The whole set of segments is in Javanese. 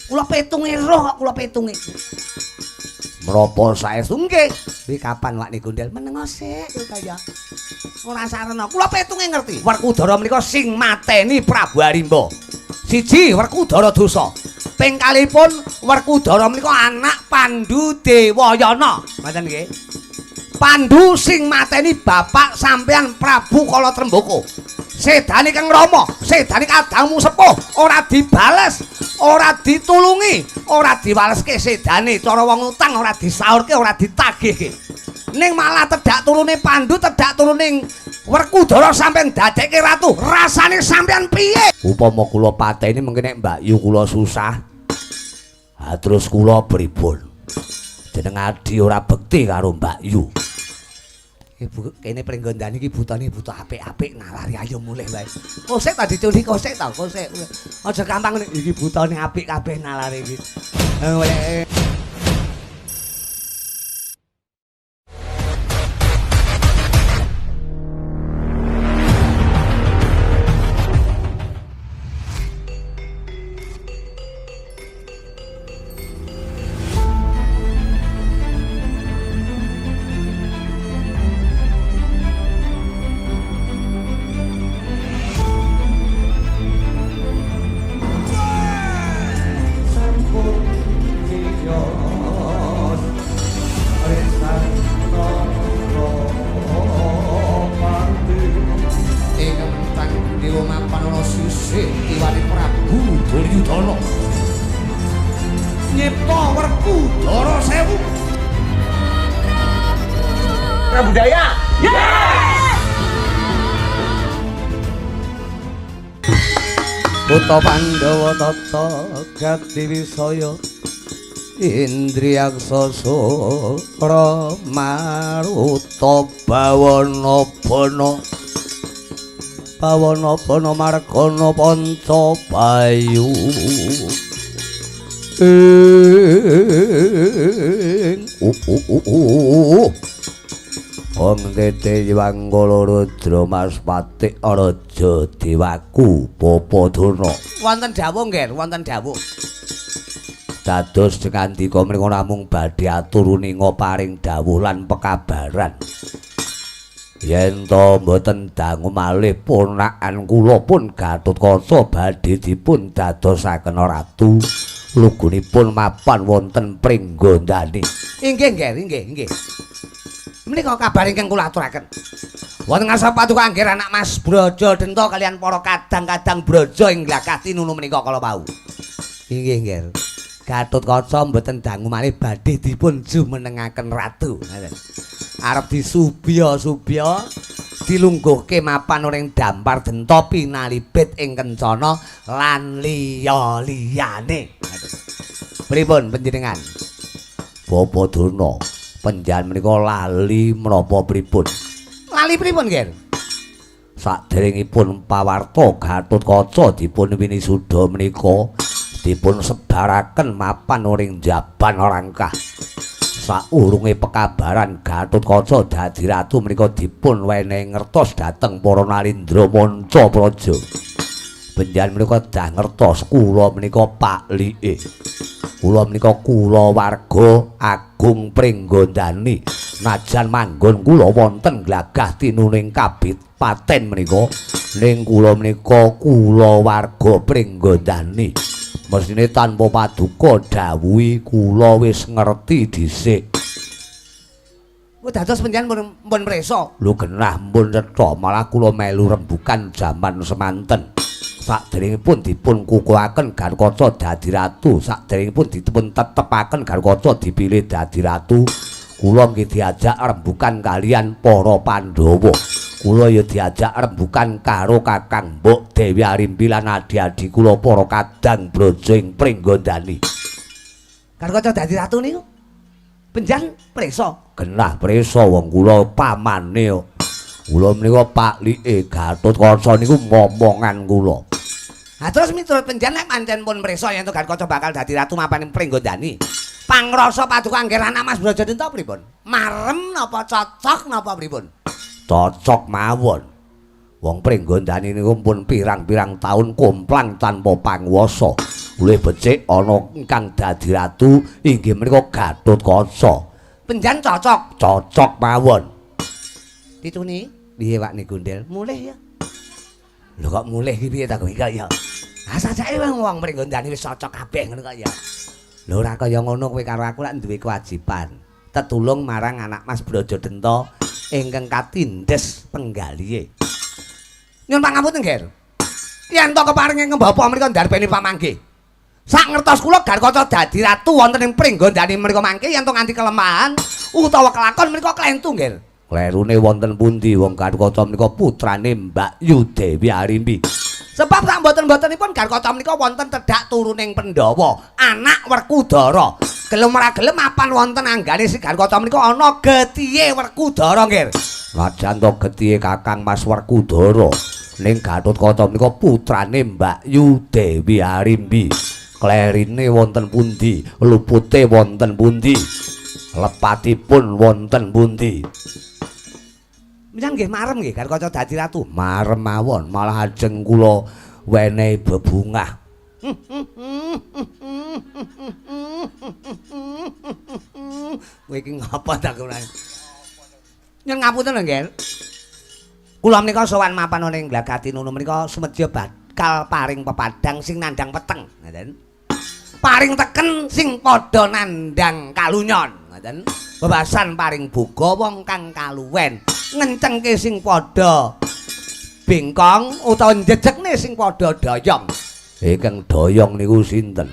Kula petunge roh kok kula petunge. Menapa saestu nggih? Kuwi kapan wak gondel meneng sik kaya. Ora sarana. Kula petunge ngerti. Werkudara menika sing mateni Prabu Arimba. Siji Werkudara dosa. Ping kalihipun Werkudara menika anak Pandu Dewayana. Ngoten nggih. Pandu sing mateni bapak sampean Prabu Kala Tremboko. Sedane Kang Rama, sedane kadangmu sepuh, ora dibales, ora ditulungi, ora diwaleske sedane, cara wong utang ora disaurke, ora ditagihke. Ning malah tedak turune Pandu, tedak turune Werkudara sampean dadekke ratu. Rasane sampean piye? Upama kula pateni mengke nek Mbak Yu kula susah. Ha terus kula pripun? Jeneng adi ora bekti karo Mbak Yu. Ibu kene pringgondani iki butane buta apik-apik nalari ayo mulih wae. Kosek ta diculi kosek ta kosek. Aja gampang iki butane apik kabeh nalari iki. Budaya. Yes! Puta Pandhawa tata gati wisaya Indriyaksa sura maruta bawana bana bawana bana margana panca bayu ing Ong tete Wanggala Rudra Maspati Raja Dewaku Bapadana. Wonten dawuh nggih, wonten dawuh. Dados ngandika menika namung badhe atur uninga paring dawuh lan pekabaran. Yen to mboten dangu malih ponakan kula pun Gatotkaca badhe dipun dadosaken ratu. Lugunipun mapan wonten Pringgondani. Inggih nggih, inggih, inggih. Menika kabar ingkang kula aturaken. Wonten ngarsa paduka angger anak Mas Braja Denta kalian para kadang-kadang braja ing glagah tinunu menika kala wau. Inggih, nggih. Gatotkaca mboten dangu malih badhe dipun jumenengaken ratu. Ngoten. Arep disubya-subya dilungguhke mapan ing dampar denta pinalibet ing kencana lan liya-liyane. Pripun panjenengan? Bapa Durna, panjenengan menika lali menapa pripun? Lali pripun, Ger? Saderengipun pawarta Gatotkaca dipun winisuda menika dipun sebaraken mapan ing jaban rangkah. Saurunge pekabaran Gatotkaca dadi ratu menika dipun wenehi ngertos dhateng para nalindra manca praja. Panjenengan menika dah ngertos kula menika paklike. Kula menika kulawarga Agung Pringgondani. Najan manggon kula wonten glagah tinuning kabupaten menika, ning kula menika kulawarga Pringgondani. Mesthine tanpa paduka dawuhi kula wis ngerti dhisik. Oh, dados panjenengan pun prisa? Lho genah mpun cetha, malah kula melu rembukan jaman semanten. Saderengipun dipun kukuhaken Gatotkaca dadi ratu, saderengipun dipun tetepaken Gatotkaca dipilih dadi ratu, kula nggih diajak rembukan kalian para Pandhawa. Kula ya diajak rembukan karo Kakang Mbok Dewi Arimbi lan adi-adi kula para kadang braja ing Pringgondani. Gatotkaca dadi ratu niku panjenengan prisa? Genah prisa wong kula pamane kok. Kula menika paklike Gatotkaca niku momongan kula. Ha terus miturut panjenengan nek pancen pun prisa yen to Gatotkaca bakal dadi ratu mapan ing Pringgondani. Pangrasa paduka angger anak Mas Braja Denta pripun? Marem napa cocok napa pripun? Cocok mawon. Wong Pringgondani niku pun pirang-pirang taun komplang tanpa panguwasa. Luwih becik ana ingkang dadi ratu inggih menika Gatotkaca. Penjan cocok, cocok mawon. Dituni, piye Pak Gundel? Mulih ya. Lho kok mulih iki piye ta kowe ya? Ah sajake wong Pringgondani wis cocok kabeh ngono kok ya. Lho ora kaya ngono kowe karo aku lak duwe kewajiban. Tetulung marang anak Mas Brajadenta ingkang katindes penggalihe. Nyuwun pangapunten, Ger. Yen to keparinge bapak menika ndarbeni pamanggih. Sak ngertos kula Gatotkaca dadi ratu wonten ing Pringgondani menika mangke yen to nganti kelemahan utawa kelakon menika klentu, Ger. Klerune wonten pundi wong Gatotkaca menika putrane Mbak Yu Dewi Arimbi. Sebab sak mboten-mbotenipun Gatotkaca menika wonten tedhak turuning Pandhawa, anak Werkudara. Gelem ora gelem mapan wonten anggane si Gatotkaca menika ana getihe Werkudara, Ger. Najan to getihe Kakang Mas Werkudara, ning Gatotkaca menika putrane Mbak Yu Dewi Arimbi. Klerine wonten pundi? Lupute wonten pundi? Lepatipun wonten pundi? Menyang nggih marem nggih Gatotkaca dadi ratu. Marem mawon, malah ajeng kula wenehi bebungah. Kowe iki ngapa ta kowe? Nyuwun ngapunten lho, Nggih. Kula menika sowan mapan ing Glagati Nunu menika sumedya bakal paring pepadang sing nandhang peteng, ngoten. Paring teken sing padha nandhang kalunyon, ngoten. Bebasan paring boga wong kang kaluwen, ngencengke sing padha bengkong utawa njejekne sing padha doyong. Ingkang doyong niku sinten?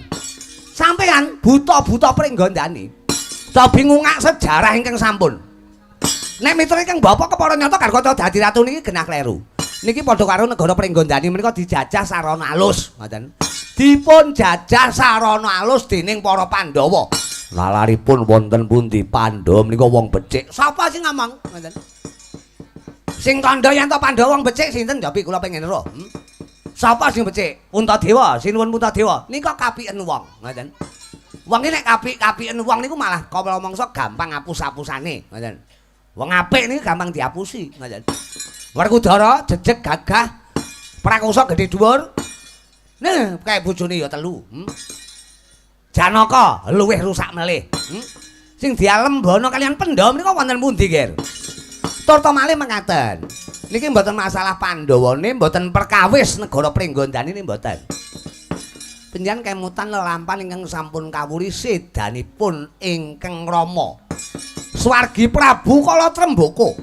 Sampeyan buta-buta Pringgondani. Cobi ngungak sejarah ingkang sampun. Nek miturut ingkang bapak kepara nyata Gatotkaca dadi ratu niki genah kleru. Niki padha karo negara Pringgondani menika dijajah sarana alus, ngoten. Dipun jajah sarana alus dening para Pandhawa. Nalaripun wonten pundi Pandhawa menika wong becik. Sapa sing ngomong? Ngoten. Sing kandha yen to Pandhawa wong becik sinten Japi kula pengen ero. Sapa sing becik? Puntadewa, sinuwun Puntadewa. Nika kapiken wong, ngoten. Wong iki nek kapik-kapiken wong niku malah kala mangsa gampang apus-apusane, ngoten. Wong apik niku gampang diapusi, ngoten. Werkudara jejeg gagah prakosa gedhe dhuwur. Nah, kae bojone ya telu. Janaka luwih rusak melih. Sing dialembana kalian Pandhawa menika wonten pundi, Ger? Turta malih mekaten. Niki mboten masalah Pandhawane, mboten perkawis negara Pringgondani niki mboten. Panjenengan kemutan lelampahan ingkang sampun kawuri sedanipun ingkang Rama. Swargi Prabu Kala Tremboko.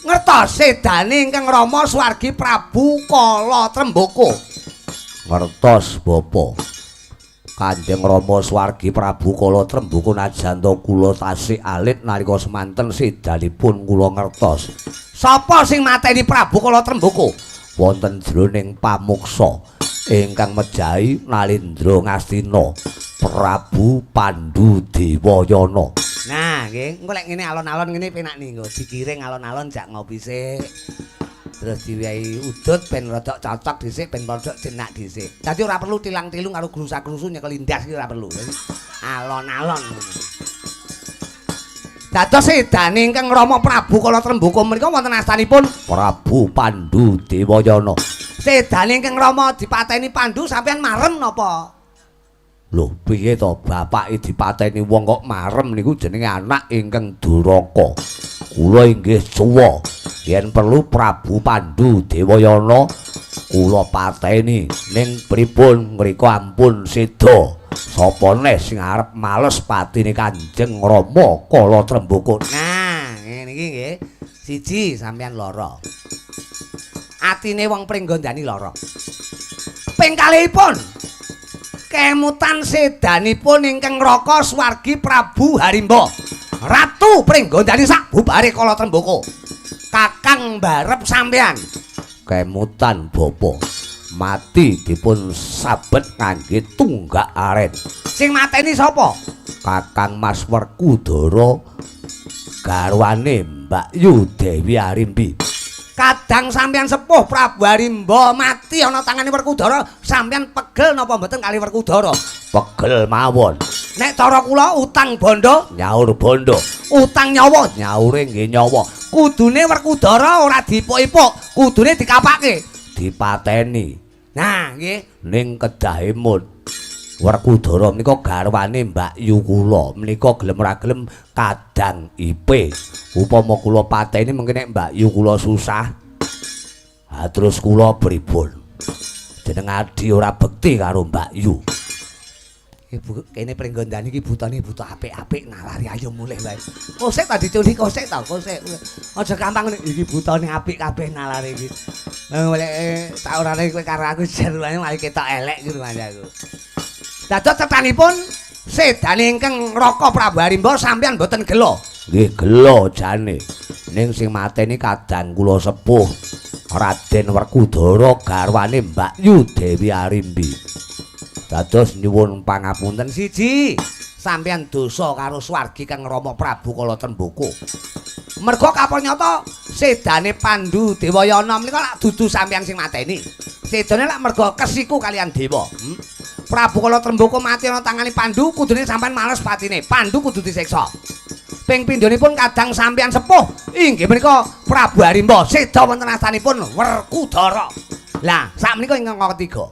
Ngertos sedane ingkang Rama Swargi Prabu Kala Tremboko. Ngertos Bapak. Kanjeng Rama Swargi Prabu Kala Tremboko najan to kula tasih alit nalika semanten sedanipun kula ngertos. Sapa sing mateni Prabu Kala Tremboko? Wonten jroning pamuksa ingkang mejahi Nalindra Ngastina Prabu Pandu Dewayana. Nah, nggih, engko lek ngene alon-alon ngene penak nih nggo digiring alon-alon jak ngopi sik. Terus diwehi udut ben rada cocok dhisik, ben rada jenak dhisik. Dadi ora perlu tilang-tilung karo grusa-grusu nyekel indas iki ora perlu. Alon-alon ngono. Dados sedane ingkang Rama Prabu Kala Tremboko menika wonten astanipun Prabu Pandu Dewayana. Sedane ingkang Rama dipateni Pandu sampeyan marem napa? Lho, piye to bapake dipateni wong kok marem niku jenenge anak ingkang duraka. Kula inggih suwa. Yen perlu Prabu Pandu Dewayana kula pateni. Ning pripun ngriko ampun seda. Sapa neh sing arep males patine Kanjeng Rama Kala Tremboko. Nah, ngene iki nggih. Siji sampeyan lara. Atine wong Pringgondani lara. Ping kalihipun kemutan sedanipun ingkang Raka Swargi Prabu Harimba. Ratu Pringgondani sak bubare Kala Tremboko. Kakang barep sampeyan. Kemutan bapa. Mati dipun sabet ngangge tunggak aren. Sing mateni sapa? Kakang Mas Werkudara garwane Mbak Yu Dewi Arimbi. Kadang sampeyan sepuh Prabu Harimba mati ana tangane Werkudara, sampeyan pegel napa mboten kali Werkudara? Pegel mawon. Nek cara kula utang bondo nyaur bondo, utang nyawa nyaure nggih nyawa. Kudune Werkudara ora dipuk-ipuk, kudune dikapake, dipateni. Nah, nggih, ning kedah emut. Werkudara menika garwane Mbak Yu kula. Menika gelem ora gelem kadang IP. Upama kula pateni mengke nek Mbak Yu kula susah. Ha terus kula pripun? Jeneng adi ora bekti karo Mbak Yu. Ibu kene Pringgondani iki butane buta apik-apik nalari ayo mulih wae. Kosek ta diculik kosek ta kosek. Aja gampang iki butane apik kabeh nalari iki. Lek tak orane kowe karo aku jeruane malah ketok elek iki rupane aku. Dados cetanipun sedane ingkang Raka Prabu Harimba sampeyan mboten gelo. Nggih gelo jane. Ning sing mateni kadang kula sepuh Raden Werkudara garwane Mbak Yu Dewi Arimbi. Dados nyuwun pangapunten siji, sampeyan dosa karo swargi kang Rama Prabu Kala Tremboko. Merga kapanyata sedane Pandu Dewayana menika lak dudu sampeyan sing mateni. Sedane lak merga kesiku kalian dewa. Prabu Kala Tremboko mati ana tangane Pandu, kudune sampeyan males patine. Pandu kudu disiksa. Ping pindhonipun kadang sampeyan sepuh, inggih menika Prabu Harimba seda wonten astanipun Werkudara. Lah, sakmenika ingkang ketiga.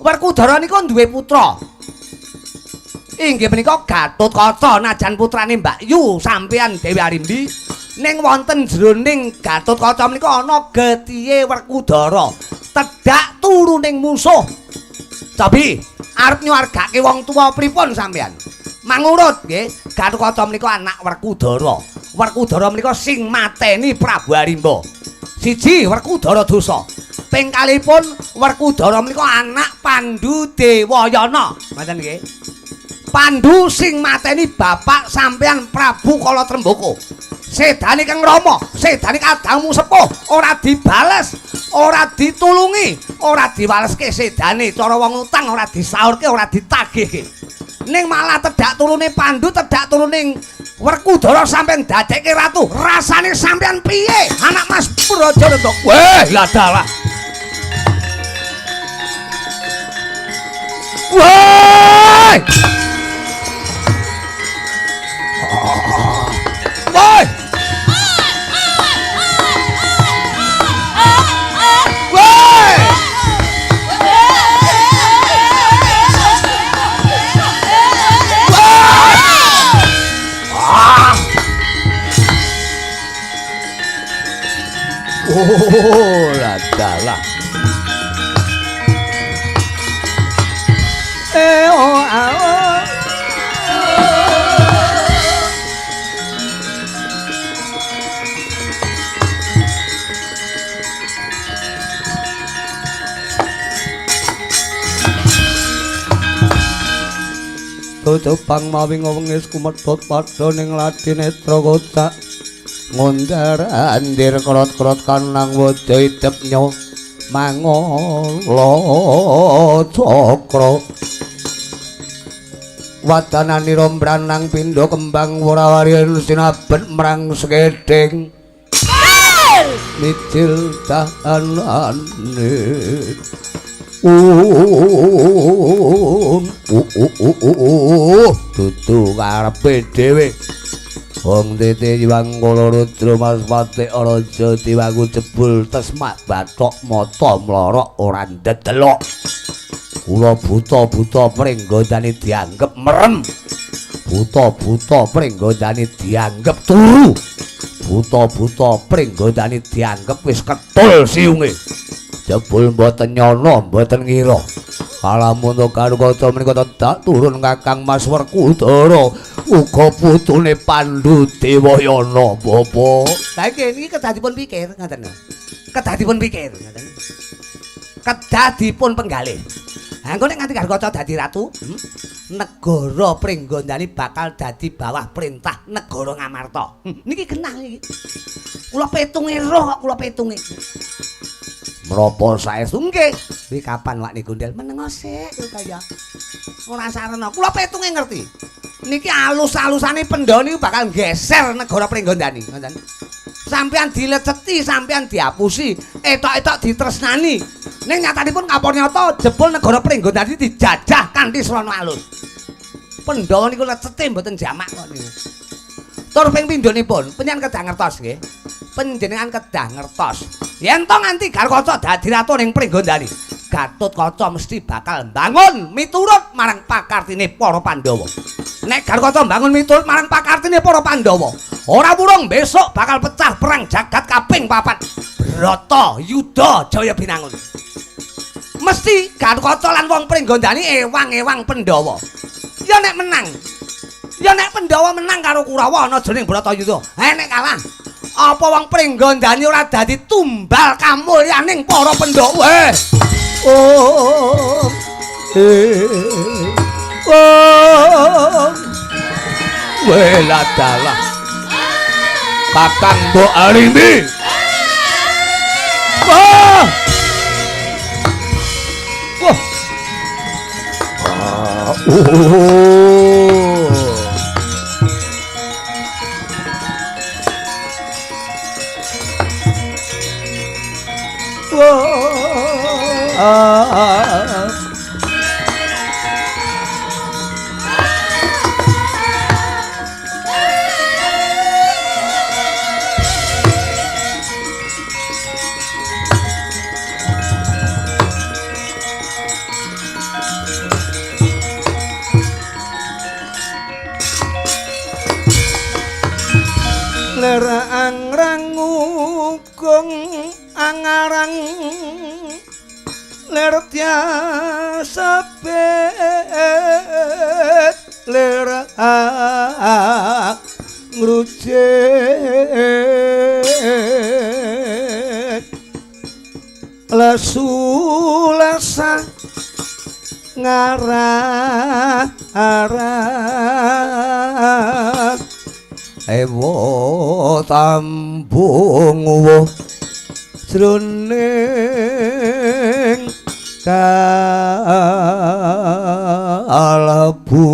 Werkudara nika duwe putra. Inggih menika Gatotkaca najan putrane Mbak Yu sampeyan Dewi Arimbi ning wonten jroning Gatotkaca menika ana getihe Werkudara. Tedhak turuning musuh. Cobi arep nyuwargake wong tuwa pripun sampeyan? Mangurut nggih, Gatotkaca menika anak Werkudara. Werkudara menika sing mateni Prabu Harimba. Siji Werkudara dosa. Ping kalihipun Werkudara menika anak Pandu Dewayana. Ngoten nggih. Pandu sing mateni bapak sampeyan Prabu Kala Tremboko. Sedane Kang Rama, sedane kadangmu sepuh ora dibales, ora ditulungi, ora diwaleske sedane, cara wong utang ora disaurke, ora ditagihke. Ning malah tedhak turune Pandu, tedhak turune Werkudara sampeyan dadekke ratu. Rasane sampeyan piye? Anak Mas Brajarentuk. Weh, ladalah. Woi! Woi! Woi! Oh, ladalah. Oh, oh. Tutupan mawi ngwengis kumedhot padha ning ladi netra kocak ngundar andir krot-krot kanang waja idepnya mangala cakra wadananira mbranang pindha kembang wara-wari sinabet mrang sekedhing mijil dahanane dudu karepe dhewe. Wong tete Hyang Kala Rudra Mas Patik Raja Diwaku jebul tesmak bathok mata mlorok ora ndedelok. Kula buta-buta pringgondane dianggep merem. Buta-buta pringgondane dianggep turu. Buta-buta pringgondane dianggep wis ketul siunge. Jebul mboten nyono, mboten ngira. Kalamun Garukaca menika tedak turun Kakang Mas Werkudara uga putune Pandu Dewayana, Bapak. Lah iki niki kedah dipun pikir ngoten lho. Kedah dipun pikir ngoten. Kedah dipun penggalih. Ha engko nek nganti Garukaca dadi ratu, negara Pringgondani bakal dadi bawah perintah negara Ngamarta. Niki genah iki. Kula petunge roh kok kula petunge. Menapa saestu nggih? Kuwi kapan wak gondel meneng sik kaya. Ora sarana. Kula petunge ngerti. Niki alus-alusane Pandhawa niku bakal geser negara Pringgondani, ngoten. Sampeyan dileceti, sampeyan diapusi, etok-etok ditresnani. Ning nyatanipun kapor nyata jebul negara Pringgondani dijajah kanthi srana alus. Pandhawa niku lecete mboten jamak kok niku. Tur ping pindhonipun panjenengan kedah ngertos nggih. Panjenengan kedah ngertos. Yen to nganti Garukaca dadi ratu ning Pringgondani, Gatotkaca mesti bakal mbangun miturut marang pakartine para Pandhawa. Nek Gatotkaca mbangun miturut marang pakartine para Pandhawa, ora wurung besok bakal pecah perang jagat kaping 4. Brata Yuda Jaya Binangun. Mesti Gatotkaca lan wong Pringgondani ewang-ewang Pandhawa. Ya nek menang. Ya nek Pandhawa menang karo Kurawa ana jroning Bratayuda. Ha nek kalah, apa wong Pringgondani ora dadi tumbal kamulyaning para Pandhawa? Oh. Oh. Weladalah. Kakang Mbok Arimbi. Wah. Wah. Oh. Lerang rangugung angarang ler tiasabet ler ngrucet lesu lesa ngarah arah ewa tambung wuh jroning kalebu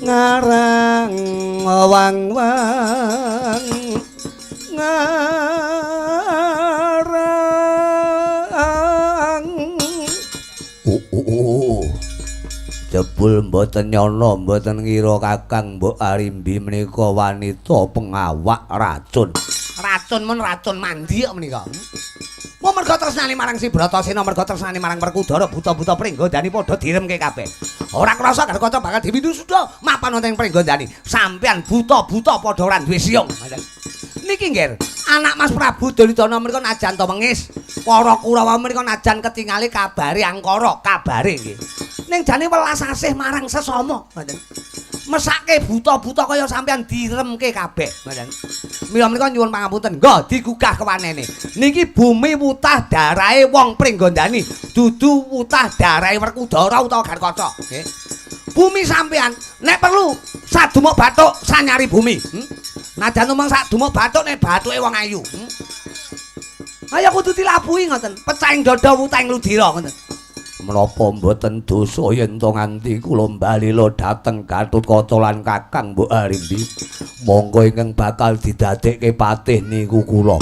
ngarang wang-wang ngarang. Jebul mboten nyana mboten ngira Kakang Mbok Arimbi menika wanita pengawak racun. Racun men racun mandi kok menika. Wong merga tresnane marang si Bratasena, merga tresnane marang Werkudara, buta-buta Pringgondani padha diremke kabeh. Ora krasa Gatotkaca bakal diwisuda mapan wonten ing Pringgondani. Sampeyan buta-buta padha ora duwe siung. Niki nggih, anak Mas Prabu Duryudana menika najan to wengis, para Kurawa menika najan ketingale kabare angkara, kabare nggih. Ning jane welas asih marang sesama, ngoten. Mesake buta-buta kaya sampeyan diremke kabeh, ngoten. Mila menika nyuwun pangapunten, nggo digugah kewanene. Niki bumi wutah darahe wong Pringgondani, dudu wutah darahe Werkudara utawa Gatotkaca, nggih. Bumi sampeyan nek perlu sadumuk bathuk sanyari bumi. Najan tumeng sadumuk bathuk nek bathuke wong ayu. Kaya kudu dilabuhi ngoten, pecahing dada wutahing ludira ngoten. Menapa mboten dosa yen to nganti kula mbalila dhateng Gatotkaca lan Kakang Mbok Arimbi. Monggo ingkang bakal didadekke patih niku kula.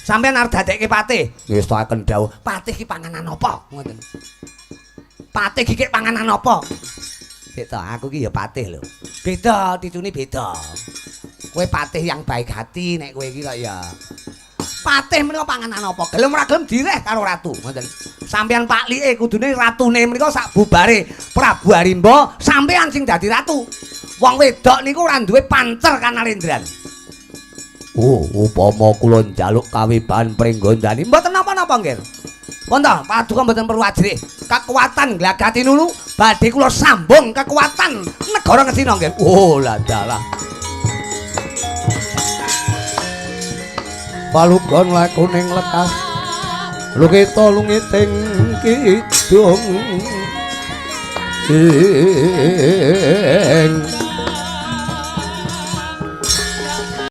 Sampeyan arep dadekke patih? Ngestakaken dawuh, patih ki panganan apa? Ngoten. Patih ki panganan apa? Beda, aku ki ya patih lho. Beda, titune beda. Kowe patih yang baik hati nek kowe iki kok ya. Patih menika panganan apa? Gelem ora gelem direh karo ratu, ngoten. Sampeyan paklike kudune ratune menika sak bubare Prabu Harimba, sampeyan sing dadi ratu. Wong wedok niku ora duwe pancer kanalendran. Oh, upama kula njaluk kawibahan Pringgondani, mboten napa-napa nggih. Wonten, paduka mboten perlu ajrih. Kekuatan Glagati Nunu badhe kula sambung kekuatan negara Ngastina nggih. Oh, lah dalah. Palugon lakuning lekas lukita lungiting kidung ing